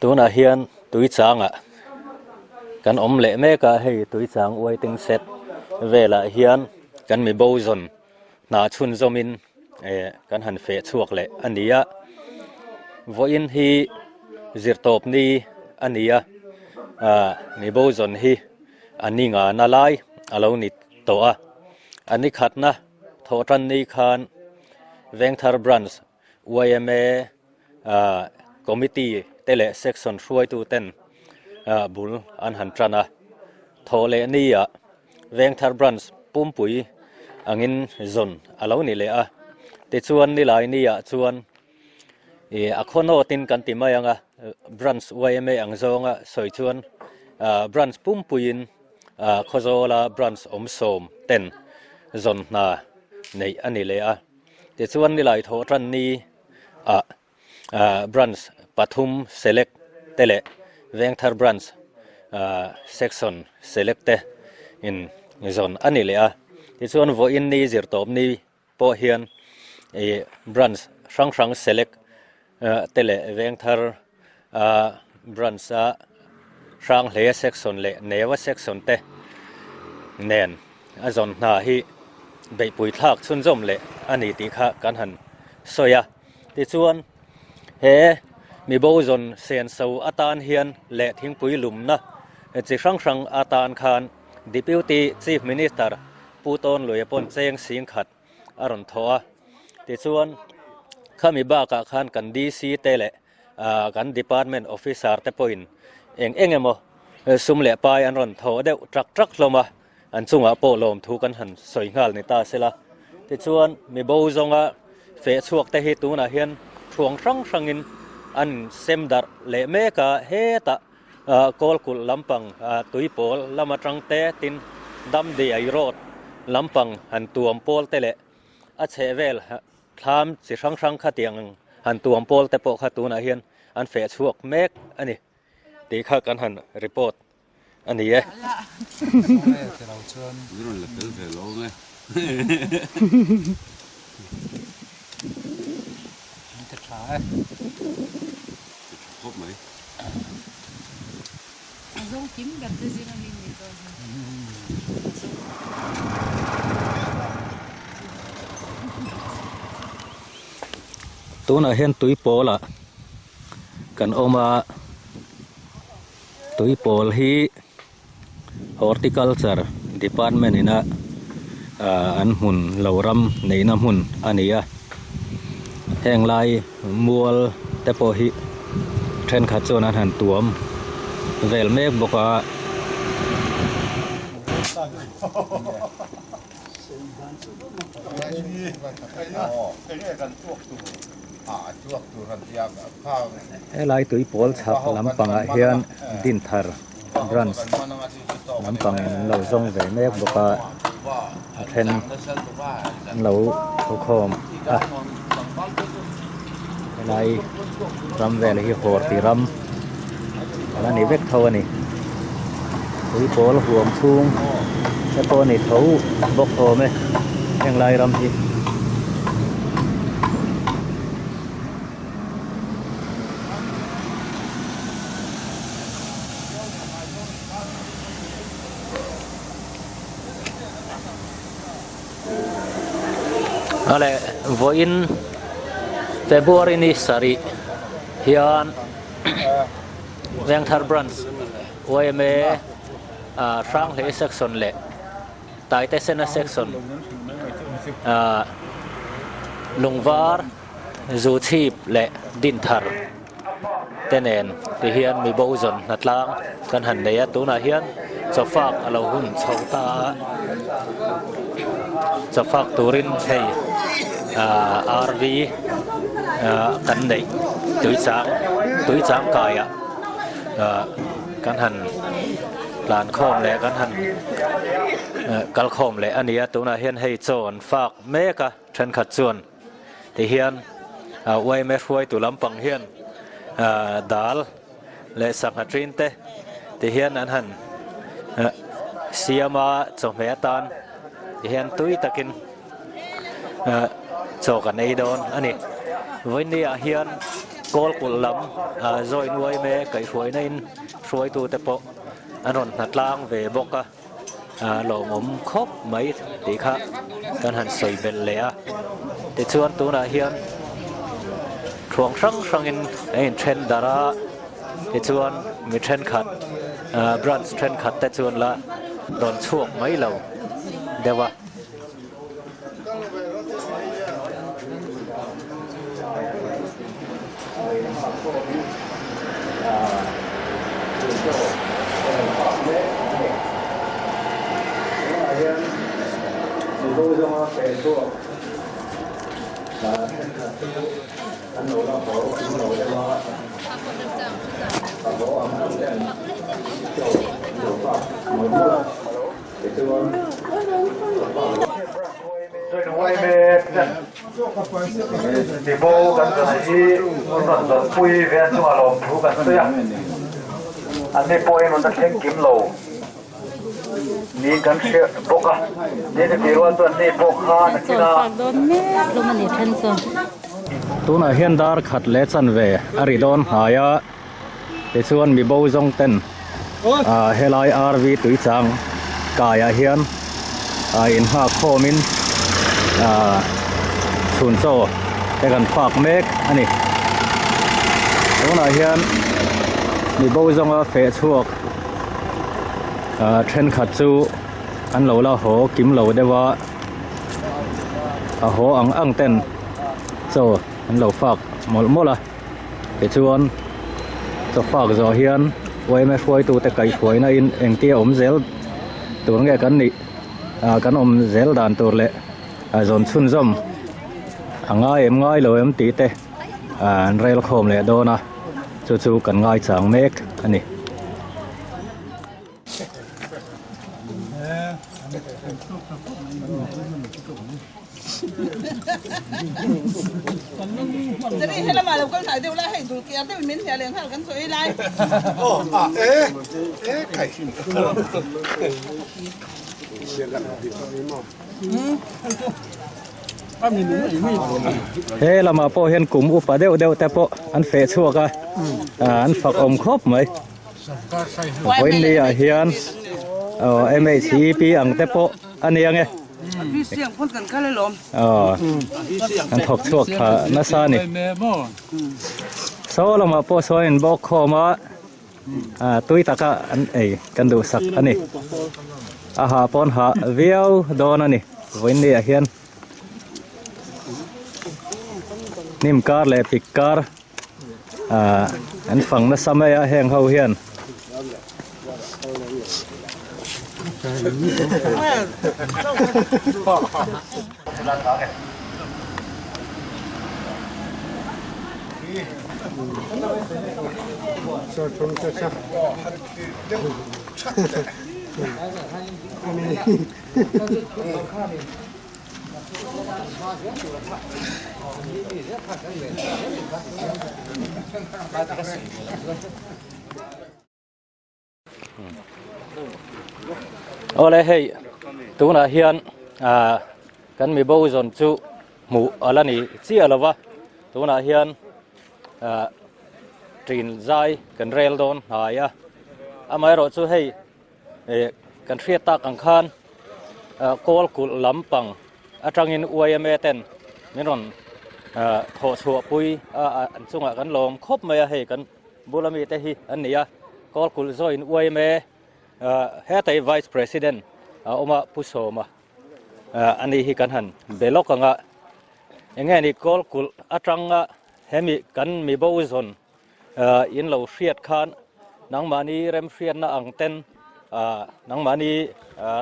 Tunah hian tui changah kan awm leh mek a, hei tui chang waiting shed velah hian kan mi bo zawn hna chhunzawmin eh kan han feh chhuak leh a ni a. Vawiin hi zirtawp ni a ni a, ah mi bo zawn hi a ni ngana lai a lo ni tawh a, a ni khatna thawh tan ni khan Vengthar Branch yma Committee te leh Section hruaitu ten bul an han tan a, thawh leh nia Vengthar Branch pumpui angin zawn a lo ni leh a, tichuan nilai nia chuan a khaw nawtin kan ti mai ang a, Branch yma ang zawnga sawi chuan Branch pumpuiin Khawzawla Branch awm sawm ten zawn hna neih a ni leh a. Tichuan nilai thawh tan ni ah Branch pathum select te leh Vengthar Branch Section select te in zawn a ni leh a. Tichuan vawiin ni zirtawp ni pawh hian ih Branch hrang hrang select te leh Vengthar Branch a Hranghleia Section leh Neua Section te nen a zawn hna hi beihpui thlak chhunzawm leh a ni tih kha kan han sawi a. Tichuan he mibo zawn senso atan hian leh thingpui lumna chi hrang hrang atan khan Deputy Chief Minister Pu Tawnluia pawn cheng singkhat a rawn thawh a. Tichuan khami bakah khan kan DC te leh kan department officer te pawhin eng eng emaw sum leh pai an rawn thawh deuh trak trak hlawm a, an chungah pawh lawmthu kan han sawi nghal ni ta sela. Tichuan mibo zawnga feh chhuak te hi tunah hian thuang hrang hrangin an sem darh leh mek a, hetah Kawlkulh lampang tuipawl lam atang te tin Damdiai road lampang han tuam pawl te leh a chhehvel Thlam chi hrang hrang khatiang han tuam pawl te pawh kha tunah hian an feh chhuak mek a ni tih kha kan han report a ni e. Tunah hian tui pawl ah kan awm a, tui pawl hi horticulture department ina ah an hmun lo ram neihna hmun a ni a, heng lai mual te pawh hi thenkhat chuan an han tuam vel mek bawk a. Helai tui pawl chhak lampangah hian Dinthar branch lampang in an lo zawng ve mek bawk a a then an lo thu khawm a helai ram vel hi hawr ti ram ala ni vek tho a ni tui pawl huam chhung te pawh a ni tho bawk awm e heng lai ram hi. Awle vawiin February ni sarih hian Vengthar Branch yma ah Hranghlei Section leh Taitesena Section ah Lungvar Zuchhip leh Dinthar te nen ti hian mi bo zawn hnatlang kan han nei a, tunah hian chawfak a lo hun chho ta a, chawfak turin hei ahh RV ahh kan neih tuichang tuichang kaiah ahh kan han tlan khawm leh kan han kal khawm leh a ni a, tunah hian hei chaw an fak mek a thenkhat chuan. Tihian yma hruaitu lampang hian dal leh sangha trin te tihian an han siam a chawhmeh atan tihian tui takin chaw kan ei dawn a ni. Vawinia hian. Kawl kulh lam join uaime kaihhruaina in hruaitute pawh an rawn hnatlang ve bawk a. Lawmawm khawp mai tih kha kan han sawi belh leh a. Tichuan tunah hian thuang hrang hrangin a inthen darh a, tichuan mi thenkhat branch thenkhat te chuan la rawn chhuak mai lo deuh a. Mibo kan zan hi rawn zawnpui ve a chunga lawmthu kan sawi a, anni pawhin rawn la thleng kim lo niin kan hria bawk a, ni chu tih rual chuan anni pawh khan a khin a. Tunah hian dar khat leh chanve a ri dawn hnai a. Tichuan mibo zawng ten ah helai RV tuichang kaiah hian ah inhak khawmin ah chhun chaw te kan fak mek a ni. Tunah hian mibo zawnga feh chhuak ah thenkhat chu an lo la haw kim lo deuh a, a haw ang ang ten chaw an lo fak mawlh mawlh a. Tichuan chawfak zawh hian yma hruaitute kaihhruaina in engtia awm zel tur nge kan nih ah kan awm zel dan tur leh ah zawn chhunzawm a ngai em ngai lo em tih te ah an rel khawm leh dawn a chu chu kan ngaichang mek a ni. He lamah pawh hian kum upa deuh deuh te pawh an feh chhuak a, an fak awm khawp mai. Vawiinni ah hian MHEP ang te pawh a ni ang e. Aw an thawk chhuak tha nasa a ni. Saw lamah pawh sawn in bawk khawm a, tui taka an ei kan duhsak a ni. A hah pawn hah viau dawn a ni vawiinni ah hian. Hnim kar leh pik kar. Ahh an fang nasa mai a heng ho hian. Awle hei tunah hian ah kan mi bo zawn chu hmuh a la ni chiah lo va tunah hian ah ṭin zai kan rel dawn hnai a amaherawh chu hei Eh kan hriat tak ang khan ah kawl kulh lampang atangin yma ten min rawn ah thawh chhuah pui a an chungah kan lawm khawp mai a hei kan bula mite hi an ni a kawl kulh zawin yma ah heta hi vice president a awm a Pu Sawma ah ani hi kan han be lawk ang a enge ni kawl kulh atanga hemi kan mibo zawn In lo hriat khan nangmahni remhriatna ang ten nangmahni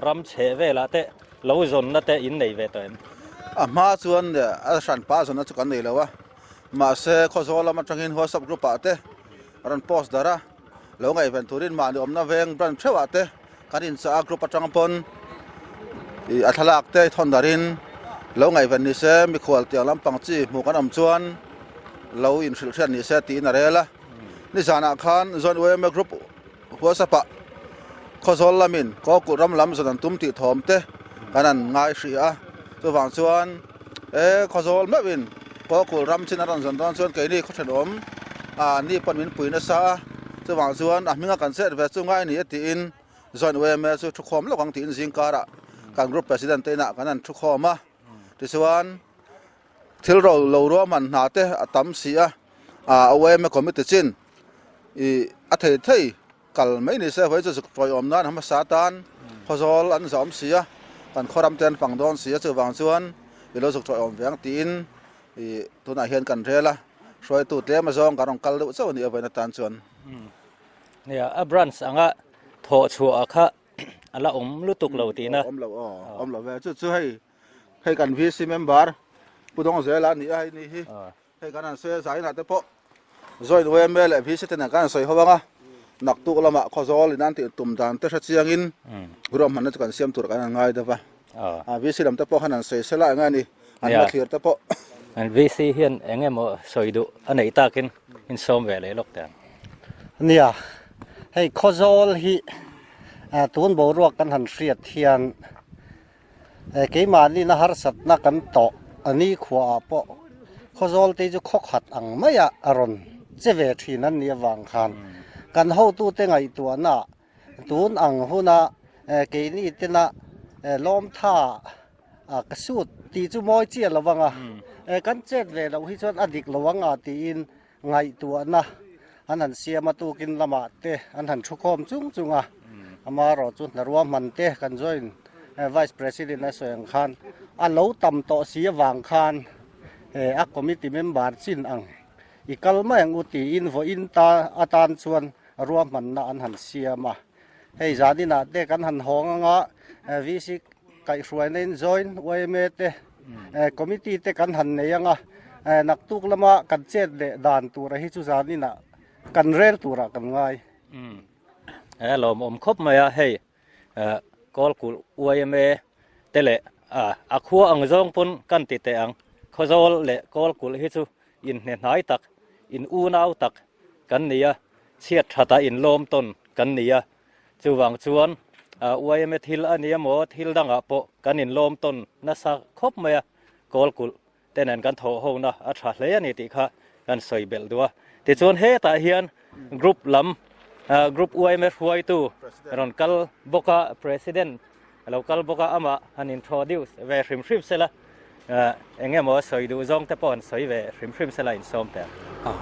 ram chheh velah te lo zawnna te in nei ve tawh em? A hma chuan a hran pa zawnna chu kan nei lo a, mahse Khawzawl lam atangin WhatsApp group ah te rawn post darh a, lo ngaihven turin mahni awmna veng branch theuh ah te kan inchah a, group atang pawn a thlalak te thawn darhin lo ngaihven ni se mikhual tiang lampang chi hmuh kan awm chuan lo inhrilh hriat ni se tiin a rel a. Nizanah khan Joint yma Group WhatsApp ah Khawzawl lamin Kawkulh ram lam zawn an tum tih thawm te kan han ngai hrih a, chuvang chuan e Khawzawl meuhin Kawkulh ram chin a rawn zawn dawn chuan keini khaw thenawm. a ni pawn min pui nasa a, chuvang chuan a hminga kan chet ve chu ngai ni a tiin Joint yma chu thukhawm lawk ang tiin zingkarah kan group president te inah kan han thukhawm a, tichuan thil ro lo ruahman hna te a tam si a, a yma committee chin ih a thei thei kal mai ni se vawi chu zuk tawiawm nan hmasa atan Khawzawl an zawm si a, kan khawram te an fang dawn si a, chuvang chuan i lo zuk tawiawm ve ang tiin ih tunah hian kan rel a, hruaitu tlem azawng kan rawn kal deuh chauh a nih avawiin atan chuan. Nia, a branch anga thawh chhuah kha a la awm lutuk lo tihna. Awm lo aw, awm lo ve. Chu chu hei hei kan VC member Pu Dawngzela a ni a hei ni hi. Hei kan han sawi a zainah te pawh Joint yma leh VC te nen kan han sawi ho ang a, naktuk lamah Khawzawl in an tih tum dan te hre chiangin ruahmanna chu kan siam tur kan han ngai deuh va. VC lam te pawh khan han sawi sela eng nge ni an hmathlir te pawh. An VC hian eng emaw sawi duh a neih takin in sawm ve leh lawk teh ang. Nia, hei Khawzawl hi tun boruak kan han hriat hian Keimahni na harsatna kan tawh a ni khuaah pawh Khawzawl te chu khaw khat ang maia a rawn che ve thin an nih avang khan kan hotute ngaihtuahna tun ang huna keini tena lawmtha ka sut tih chu mawi chiah lo anga kan chet ve loh hi chuan a dik lo anga tiin Ngaihtuahna an han siam a, tukin lamah te an han thukhawm chung chung a, amaherawh chu hna hman te kan join Vice President a sawi ang khan a lo tam tawh si avang khan a committee member chin ang i kal mai ang u tiin vawiin ta atan chuan ruahmanna an han siam a, hei zaninah te kan han hawng anga VC Kaihhruaina in join yma te committee te kan han nei anga naktuk lama kan chet leh dan tura hi chu zan inah kan rel turah kan ngai. He lawmawm khawp mai a hei Kawlkulh yma te leh a khua ang zawng pawn kan ti teh ang Khawzawl leh Kawlkulh hi chu inhne hnai tak in unau tak kan ni a chhiat that a inlawm tawn kan ni a. Chuvang chuan yma thil a nia maw, thil dangah pawh kan inlawm tawn nasa khawp mai a, Kawlkulh te nen kan thawh hona a tha hle a ni tih kha kan sawi belh duh a. Tichuan hetah hian group lam, group yma hruaitu rawn kal bawk a, President a lo kal bawk a, amah han introduce ve hrim hrim sela, eng emaw sawi duh zawng te pawh han sawi ve hrim hrim sela insawm teh ang.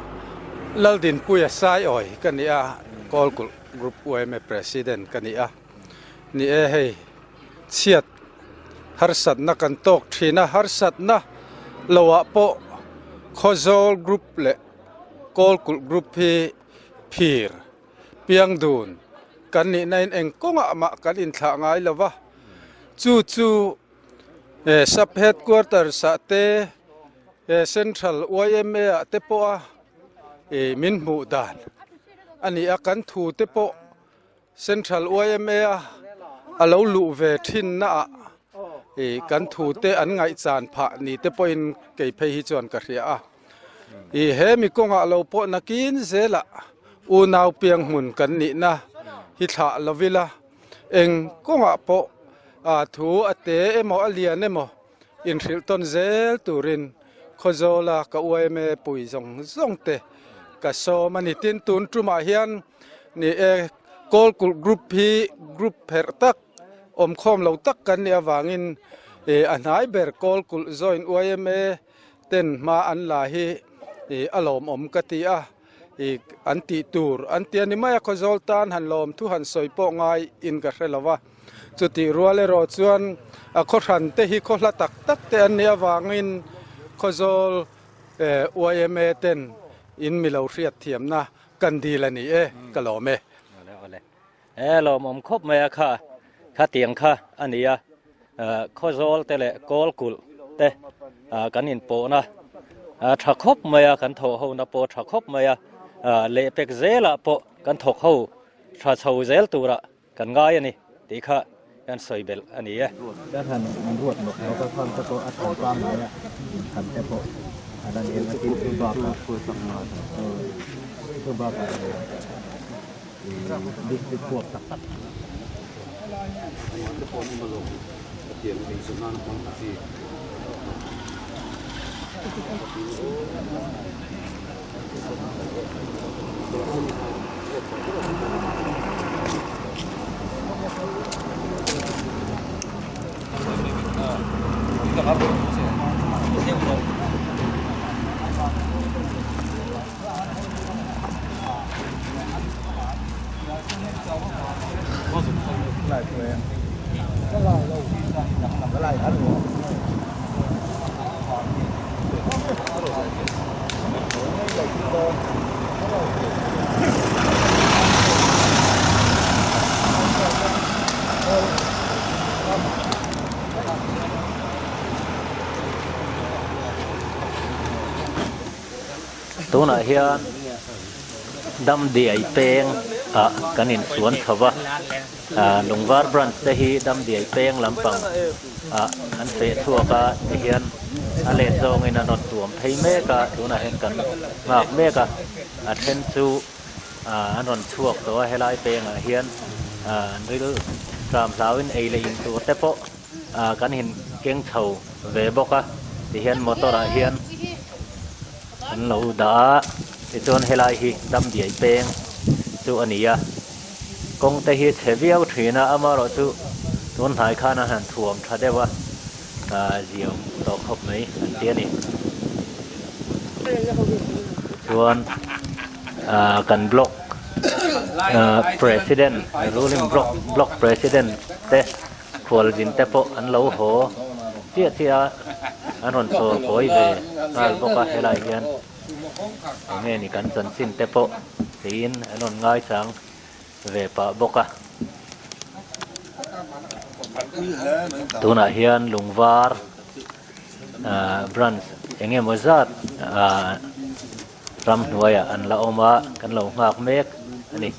Laldinpuia Saiawi ka ni a, Kawlkulh Group yma President ka ni a. Ni e hei, chhiat harsatna kan tawk thin a, harsatna loah pawh Khawzawl Group leh Kawlkulh Group hi phir Piang dun kan nihna in eng kawngah mah kan inthlah ngai lo va, chu chu Sub Headquarters ah te Central yma ah te pawh a min hmuh dan a ni a, kan thu te pawh Central yma a a lo luh ve thin na ah kan thu te an ngaihchan phah ni te pawhin kei phei hi chuan ka hria a. I he mi kawngah lo pawh nakin zelah unau piang hmun kan nihna hi thlah lo ila, eng kawngah pawh a thu a te emaw a lian emaw inhrilh tawn zel turin Khawzawla ka yma pui zawng zawng te ka sawm a ni. Tin, tun tumah hian ni e Kawlkulh group hi group pherh tak awmkhawm lo tak kan nih avangin a hnai ber Kawlkulh joint yma ten hma an la hi ih a lawmawm ka ti a, ih an tih tur an ti a ni mai a, Khawzawl tan han lawm thu han sawi pawh ngai in ka hre lo va, chutih rual erawh chuan a khaw hran te hi khaw hla tak tak te an nih avangin Khawzawl eh yma ten in mi lo hriat thiamna kan dil a ni e, ka lawm e. He lawmawm khawp mai a kha, khatiang kha a ni a, Khawzawl te leh Kawlkulh te kan inpawhna a tha khawp mai a, kan thawh hona pawh a tha khawp mai a, lehpek zelah pawh kan thawk ho tha chho zel turah kan ngai a ni tih kha kan sawi belh a ni e. Kan han ruat nawk nawk a, khang te pawh a than pangngai a, inthan te pawh a la ni ang a tin chu bakah chu bakah District huap tak tak. Tunah hian Damdiai peng ah kan insuan chho va, Lungvar branch te hi Damdiai peng lampang ah an feh chhuak a tihian a let zawngin an rawn tuam phei mek a, tunah hian kan nghak mek a, a then chu an rawn chhuak tawh a helai pengah hian an ril tram hlauin ei leh in tur te pawh kan in keng chho ve bawk a tihian motor ah hian an lo dah a tichuan helai hi Damdiai peng chu a ni a. Kawng te hi chhe viau thin a, amaherawhchu tun hnai khan an han thuam tha deuh a, ziam tawh khawp mai an ti a ni. Chuan kan block president ruling block block president te khualzin te pawh an lo haw chiah chiah a, an rawn chawl kawi ve nghal bawk a helai hian. Enge ni kan chanchin te pawh tiin an rawn ngaichang ve pah bawk a. Tunah hian Lungvar branch eng emaw zat ramhnuaiah an la awm a, kan lo nghak mek a ni.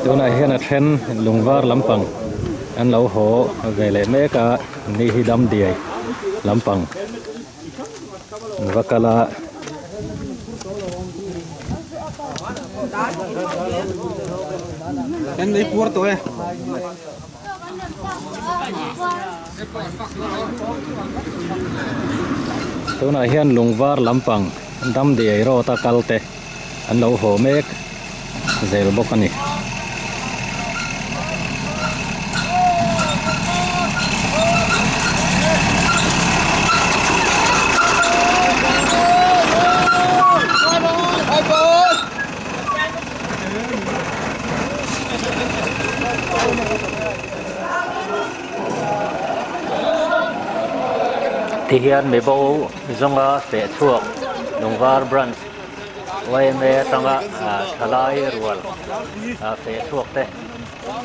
Tunah hian a then lungvar lampang an lo haw ve leh mek a ni hi dam diai lampang an va kal a. Tunah hian lungvar lampang Damdiai road a kal te an lo haw mek zel bawk a ni. Tihian mibo zawnga feh chhuak Lungvar Branch yma atanga thalai rual feh chhuak te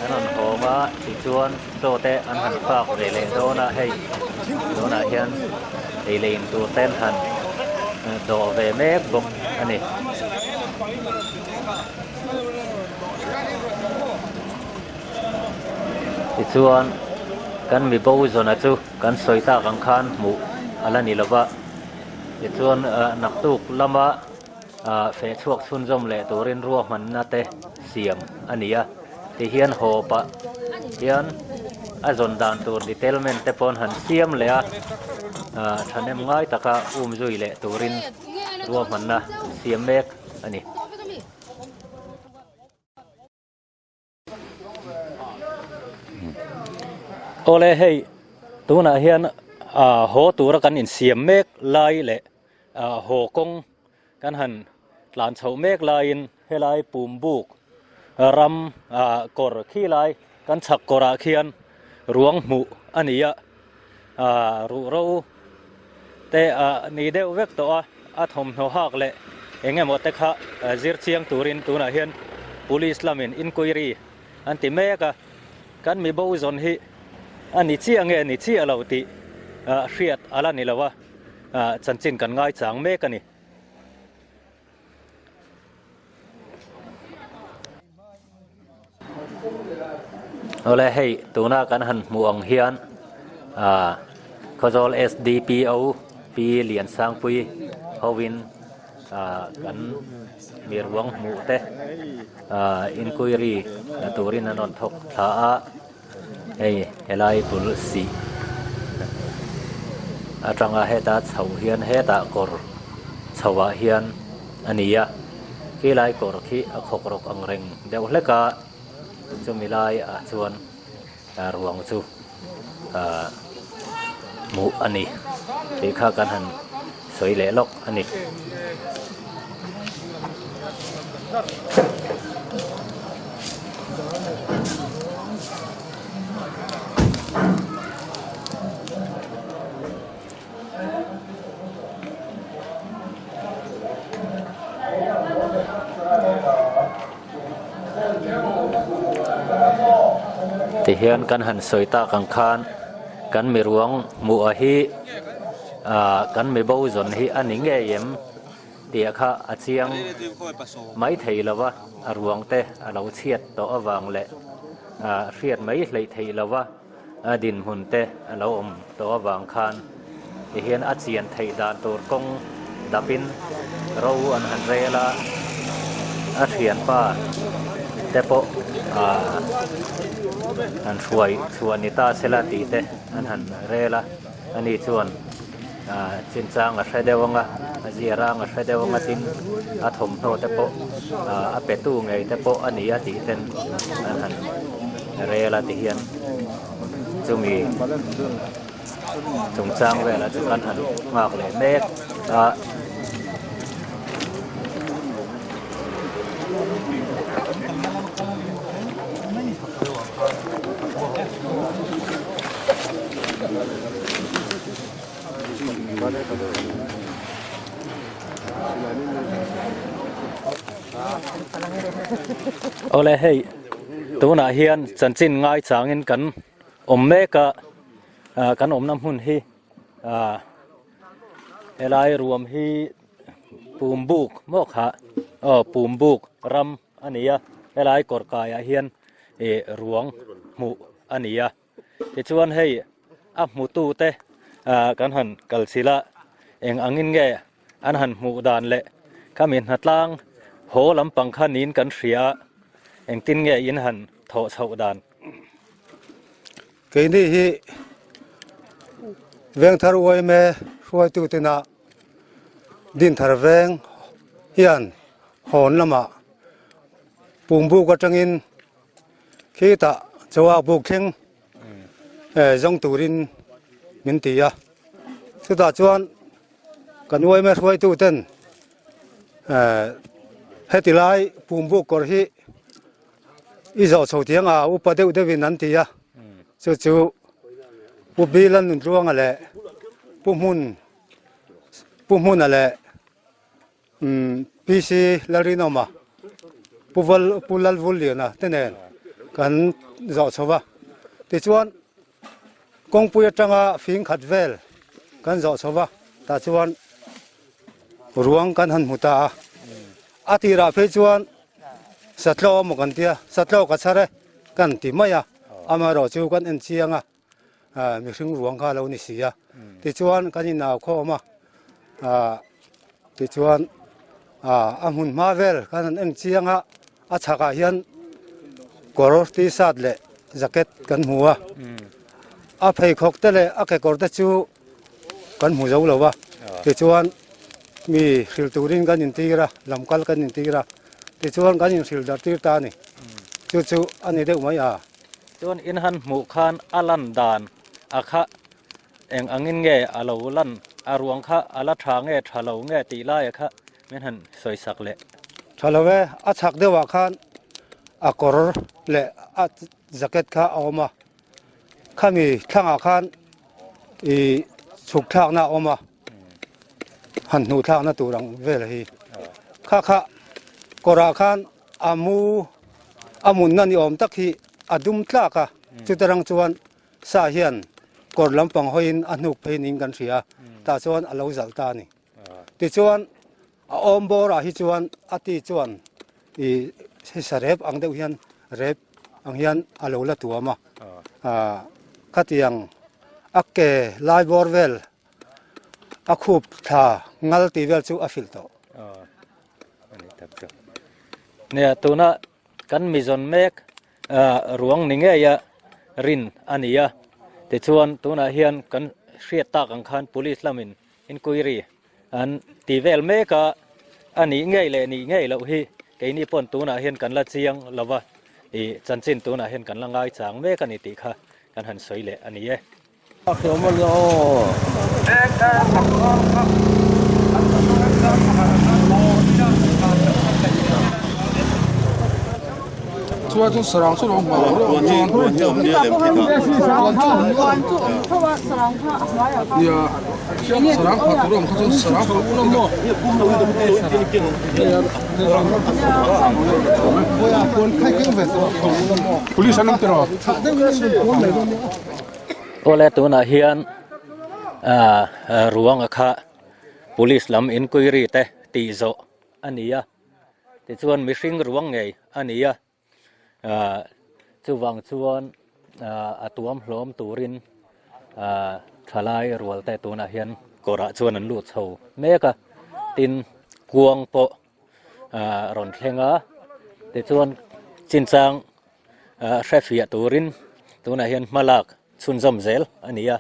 an rawn hawng a tichuan chaw te an han fak ve leh dawn a hei tunah hian ei leh in tur te an han dawh ve mek bawk a ni. Tichuan kan mi bo zawna chu kan sawi tak ang khan hmuh a la ni lova, tichuan naktuk lama feh chhuak chhunzawm leh turin ruahmanna te siam a ni a, tihian haw pah hian a zawn dan tur detailment te pawh an han siam leh a, thahnem ngai taka umzui leh turin ruahmanna siam mek a ni. Awle hei tunah hian ah haw tura kan insiam mek lai leh ah haw kawng kan han tlan chhoh mek laiin helai pumbuk ram ah kawr khi lai kan chhak kawrah khian ruang hmuh a ni a ah ruhro te ah ni deuh vek tawh a a thawmhnaw hak leh eng emaw te kha zir chiang turin tunah hian police lamin inquiry an ti mek a kan mi bo zawn hi a ni chiah nge ni chiah lo tih hriat a la ni lo a chanchin kan ngaichang mek a ni. Awle hei tuna kan han hmuh ang hian ah Khawzawl SDPO Pi Liansangpui hovin ah kan mi ruang hmuh te ah inquiry la turin an rawn thawk thla a hei helai bul sih. atanga heta chho hian hetah kawr chhoah hian a ni a, khilai kawr khi a khawk rawk ang reng deuh hlek a, chumi laiah chuan ruang chu ahh hmuh a ni tih kha kan han sawi leh lawk a ni. Tihian kan han sawi tak ang khan kan mi ruang hmuh a hi ah kan mi bo zawn hi a ni ngei em tih kha a chiang mai thei lo va a ruang te a lo chhiat tawh avang leh ah hriat mai hleih theih lo va. A dinhmun te a lo awm tawh avang khan tihian a chian theih dan tur kawng dapin ro an han rel a, a thianpa te pawh ah han hruai chhuah ni ta sela tih te an han rel a, ani chuan ah chinchang a hre deuh ang a, a zia rang a hre deuh ang a tin a thawmhnaw te pawh ah a petu ngei te pawh a ni a tih ten an han rel a tihian chumi chungchang velah chu kan han nghak leh mek a. Awle hei tunah hian chanchin ngai changin kan awm mek a ah kan awmna hmun hi ah helai ruam hi Pumbuk maw kha aw Pumbuk ram a ni a helai kawr kaiah hian ih ruang hmuh a ni a. Tichuan hei a hmutute kan han kal chilh a, eng angin nge an han hmuh dan leh khami hnatlang haw lampang kha niin kan hria a, engtin nge in han thawh chhoh dan? Keini hi Vengthar yma hruaitu tena Dinthar veng hian hawn lamah Pumbuk atangin Khitah chawa buk thleng zawng turin min ti a, chutah chuan kan uaima hruaitu ten heti lai pum buk kawr hi i zawh chho thiang a upa deuh deuhin an ti a, chu chu Pu Bilan Nuntluanga leh Pu Hmun Pu Hmuna leh PC Lalrinawma, Pu Val Pu Lalvulliana te nen kan zawh chho va. Tichuan kawngpui atanga fing khat vel kan zawh chho va, tah chuan ruang kan han hmu ta a. A tirah phei chuan satlaw emaw kan tia, satlaw ka chhar e kan ti mai a, amaherawh chu kan en chiang a. mihring ruang kha a lo ni si a tichuan kan inau khawm a tichuan a hmun hma vel kan han en chiang a a chhakah hian kawr t-shirt leh jacket kan hmu a a pheikhawk te leh a kekawr te chu kan hmu zo lo va tichuan mi hrilh turin kan intir a lam kal kan intir a tichuan kan inhrilh darh tir ta a ni chu chu a ni deuh mai a. Chuan in han hmuh khan a lan dan a kha eng angin nge a lo lan a ruang kha a la tha nge tha lo nge tih lai a kha min han sawi sak leh. Tha lo e, a chhak deuhah khan a kawr leh a jacket kha a awm a, khami thlangah khan ih chhuk thlakna a awm a, han hnuh thlakna tur ang vel hi kha kha kawrah khan A mu a munna ni awm tak hi a dum tlak a, chuta rang chuan sa hian kawr lampang hawiin a hnuk phei niin kan hria a, tah chuan a lo zalh ta a ni. Tichuan a awm bawrah hi chuan a ti chuan ih hei sa rep ang deuh hian rep ang hian a lo la tuam a, khatiang a ke lai bawr vel a khup thla ngal tih vel chu a filh tawh. Nia tuna kan mizawn mek ruang ni ngeia rin a ni a, tichuan tunah hian kan hriat tak ang khan police lamin inquiry an ti vel mek a, a nih ngei leh nih ngei loh hi keini pawn tunah hian kan la chiang lo va, ih chanchin tunah hian kan la ngaichang mek a ni tih kha kan han sawi leh a ni e. Awle tunah hian ah ruanga kha police lam inquiry te tih zawh a ni a tichuan mihring ruang ngei a ni a ah chuvang chuan ah a tuam hlawm turin ah thalai rual te tunah hian kawrah chuan an lut chho mek a tin kuang pawh ah rawn thleng a tichuan chinchang hre fiah turin tunah hian hma lak chhunzawm zel a ni a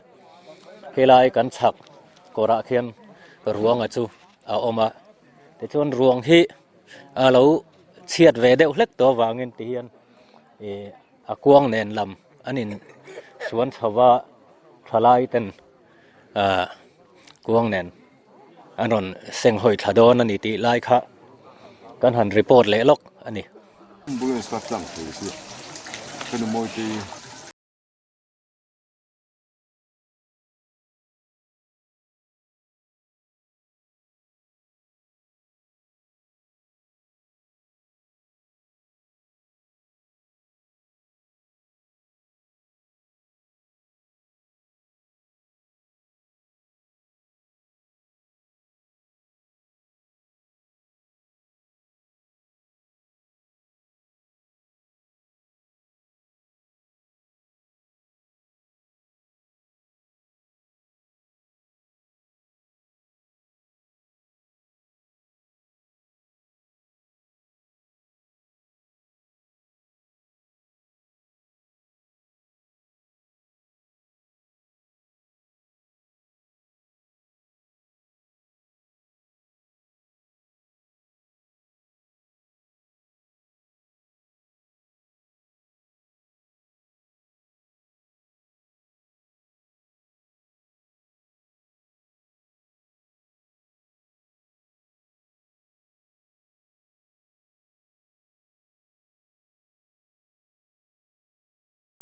helai kan chhak kawrah khian ruanga chu a awm a tichuan ruang hi a lo chhiat ve deuh hlek tawh avangin ti hian ih a kuang nen lam an in suan chho va thalai ten ah kuang nen an rawn seng hawi thla dawn a ni tih lai kha kan han report leh lawk a ni.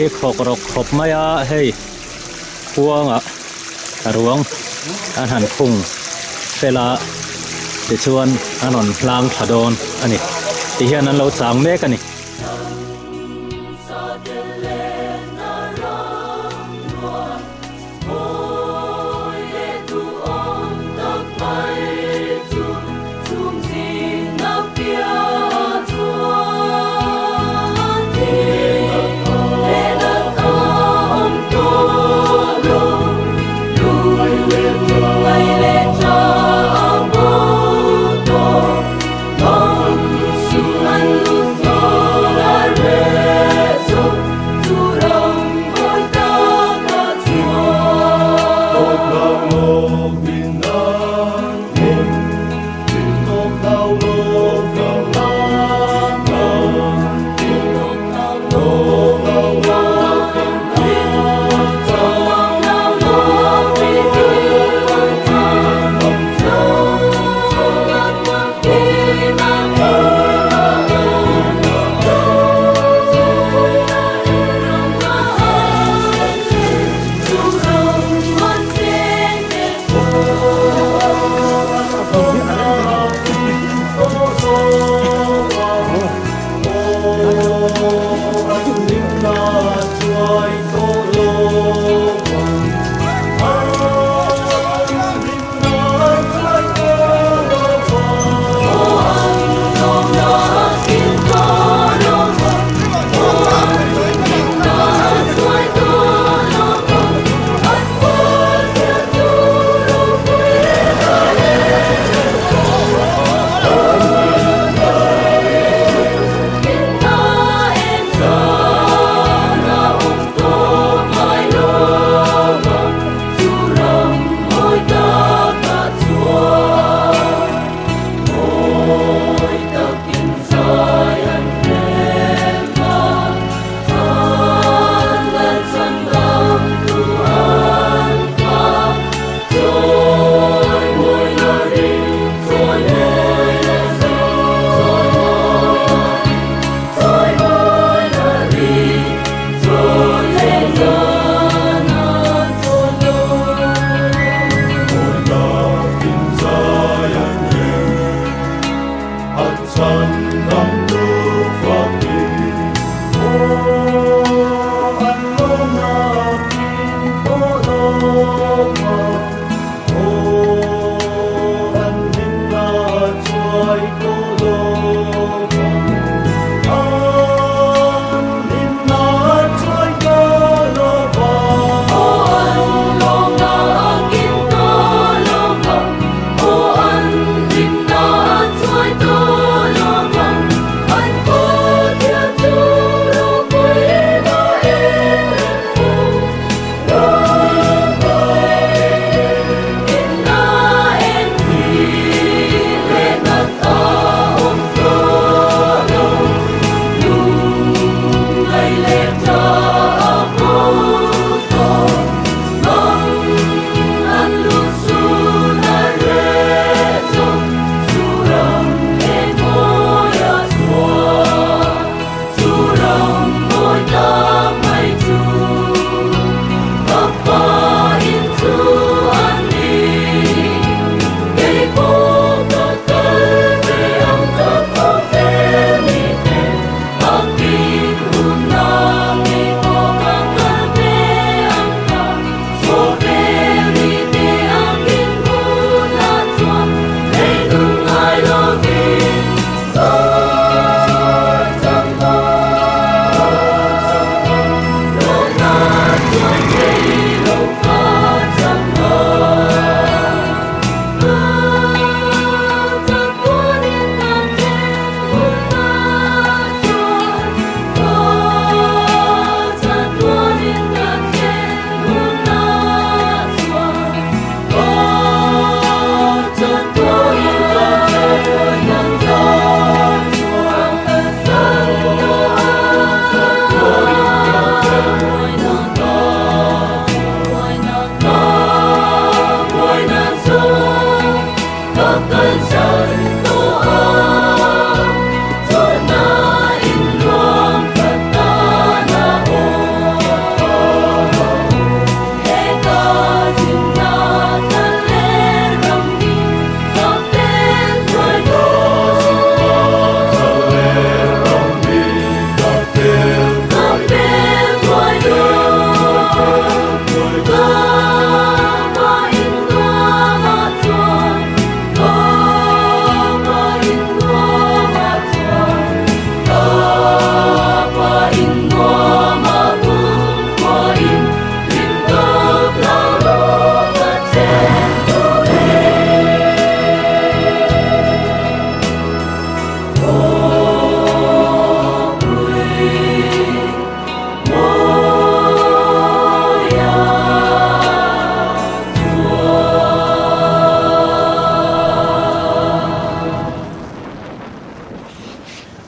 Hi khawk rawk khawp mai a hei khuangah a ruang an han khung fel a tichuan an rawn hlang thla dawn a ni tihian an lo chang mek a ni.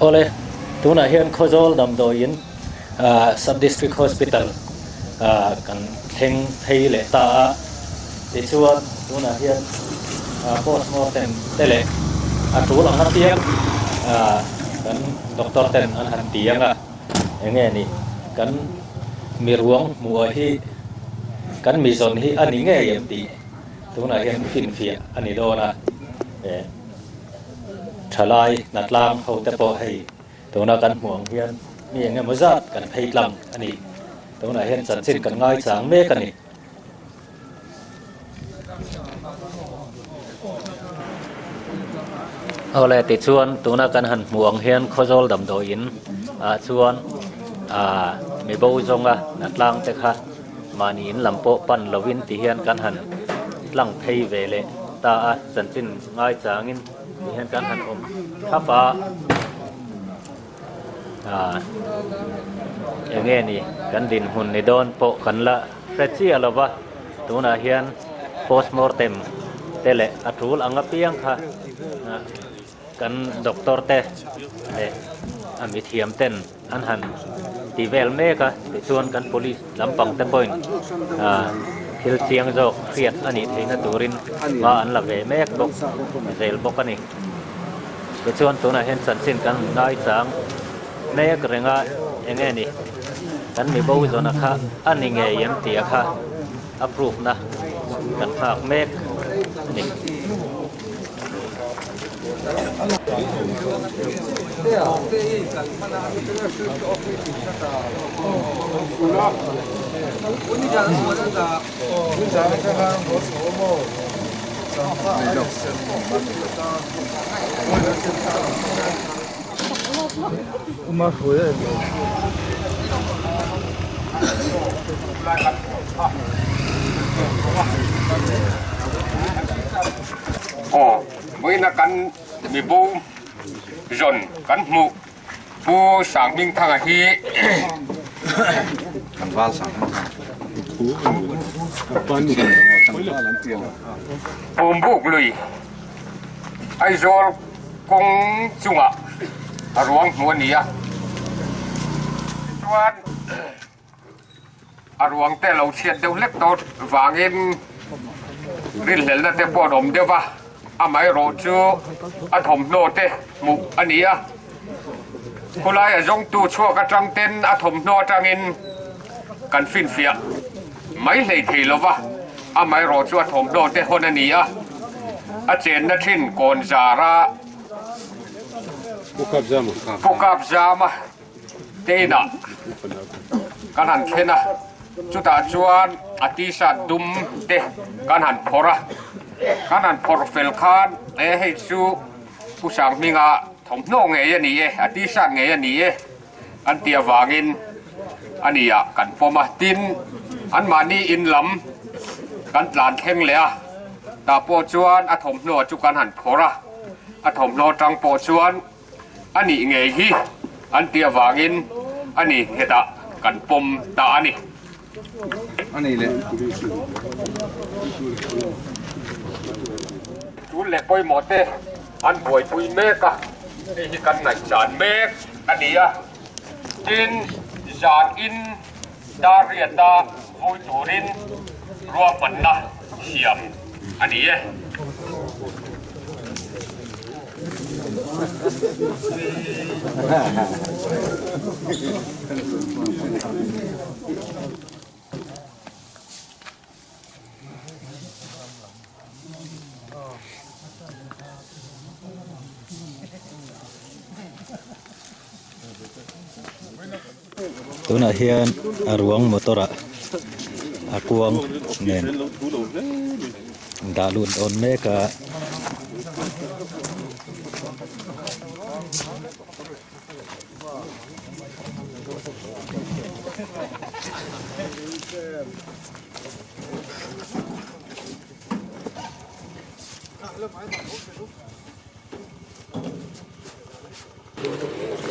Awle, tunah hian Khawzawl damdawiin Sub-District Hospital kan thleng phei leh ta a, tichuan tunah hian postmortem te leh a tul ang apiang kan doctor ten an han ti ang a, enge ni kan mi ruang hmuh hi kan mi zawn hi a ni ngei em tih tunah hian finfiah a ni dawn a. Thalai hnatlang ho te pawh hei tuna kan hmuh ang hian mi eng emaw zat kan phei tlang a ni. Tunah hian chanchin kan ngaichang mek a ni. Awle tichuan tuna kan han hmuh ang hian Khawzawl damdawiin ah chuan ah mi bo zawnga hnatlang te kha mahni in lam pawh pan lovin ti hian kan han tlang phei ve leh ta a, chanchin ngaichangin ti hian kan han awm thap a, ah eng nge ni kan dinhmun ni dawn pawh kan la hre chiah lo va, tunah hian postmortem te leh a tul ang apiang kha kan doctor te leh a mithiam ten an han ti vel mek a, tichuan kan police lampang te pawhin ah thil chiang zawk hriat a nih theihna turin hma an la ve mek bawk zel bawk a ni. Tichuan tunah hian chanchin kan ngaichang mek reng a, eng nge ni kan mi bo zawna kha a ni ngei em tih a kha a proof na kan nghak mek a ni. Aw, vawiina kan mibo zawn kan hmuh Pu Sanghmingthanga hi Pumbuk lui Aizawl kawng chungah a ruang hmuh a ni a, tichuan A ruang te lo chhiat deuh hlek tawh vangin rinhlelhna te pawh an awm deuh va, amaherawh chu a thawmhnaw te hmuh a ni a. Khawlaia zawngtu chhuak atang ten a thawmhnaw atangin kan finfiah mai hlei thei lo va, amaherawh chu a thawmhnaw te hawn a ni a, a chenna thin kawn zara Pukap Zama. Te inah kan han thlen a, chutah chuan a t-shirt dum te kan han phawrh a, kan han phawrh fel khan e hei chu Pu Sanghminga thawmhnaw ngei a ni e, a t-shirt ngei a ni e an tih avangin a ni ah kan pawm a, tin anmahni in lam kan tlan thleng leh a, tah pawh chuan a thawmhnaw chu kan han phawrh a, a thawmhnaw tang pawh chuan A nih ngei hi an tih avangin a ni nghetah kan pawm ta a ni. Tul leh pawimawh te an buaipui mek a, hei hi kan ngaihchan mek a ni a. Tin, zan in dar riata vui turin ruahmanna siam a ni e. Tunah hian a ruang motor ah a kuang nen dah lut dawn mek a.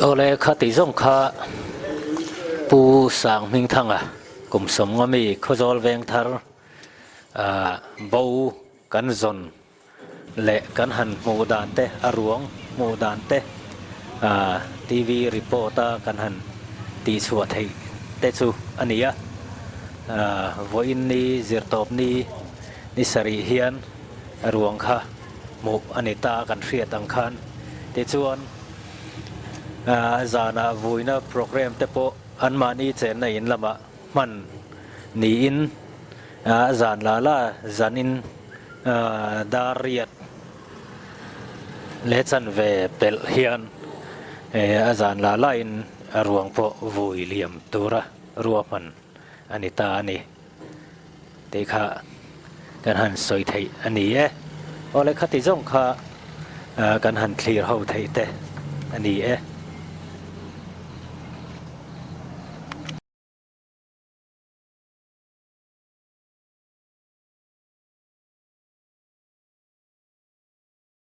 Awle khati zawng kha Pu Sanghmingthanga kum sawmnga mi Khawzawl Vengthar ah bo kan zawn leh kan han hmuh dan te a ruang hmuh dan te. TV report a kan han tihchhuah theih te chu a ni a. Vawiin ni zirtawp ni ni sarih hian ruang kha hmuh a ni ta a kan hriat ang khan. Tichuan zanah vuina programme te pawh anmahni chenna in lamah hman niin zan la la zanin dar riat leh chanve pelh hian a zan la lain a ruang pawh vui liam tura ruahman a ni ta a ni tih kha kan han sawi theih a ni e. Awle khati zawng kha kan han thlir ho theih te a ni e.